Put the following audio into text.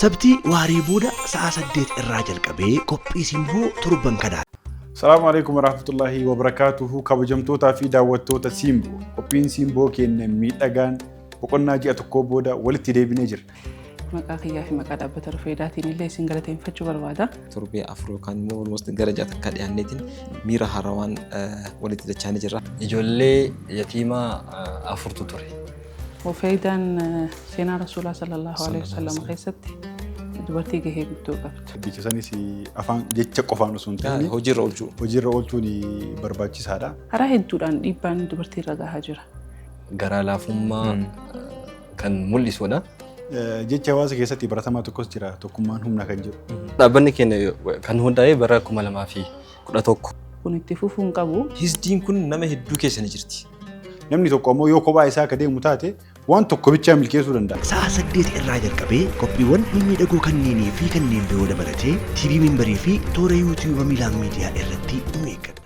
Sabtii waaree booda sa'a 8 irraa jalqabee qophii Simboo torban kanaa. Salaamu alaikum warahmatullahi wabarakatuhu. Kabajamtootaa fi daawwattoota Simboo, qophiin Simboo keenya miidhagaan boqonnaa ji'a tokkoo booda walitti deebinee jira. Maqaa kiyyaa fi maqaa dhaabbata Rufeedaatiin illee isin galateeffachuu barbaada. Torbee 4 yookaan immoo almost gara ji'a takkaa dhiyaanneetiin miira haarawaan walitti dachaanii jirra. Ijoollee yatiimaa afurtu ture. Rufeedaan seenaa Rasuulaa sallallahu alaihi wasallam keessatti dubartii gahee guddoo qabdu. Jecha sanis afaan jecha qofaan osoo hin ta'in hojiirra oolchuu. Hojiirra oolchuun barbaachisaadha. Karaa hedduudhaan dhiibbaan dubartii irra gahaa jira. Garaa laafummaa kan mul'isudha. Jecha hawaasa keessatti baratamaa tokkos jira, tokkummaan humna kan jiru. Dhaabbanni keenya kan hundaa'e bara 2011. Kun itti fufuu hin qabu. Hisdiin kun nama hedduu keessa ni jirti. Namni tokko ammoo yoo kophaa isaa akka deemu taate waan tokko bichaa milkeessuu danda'a. Sa'a 8 irraa jalqabee qophiiwwan mimmiidhagoo kanneenii fi kanneen biroo dabalatee TV Mimbarii fi toora YouTube Miilaan Miidiyaa irratti nu eeggadha.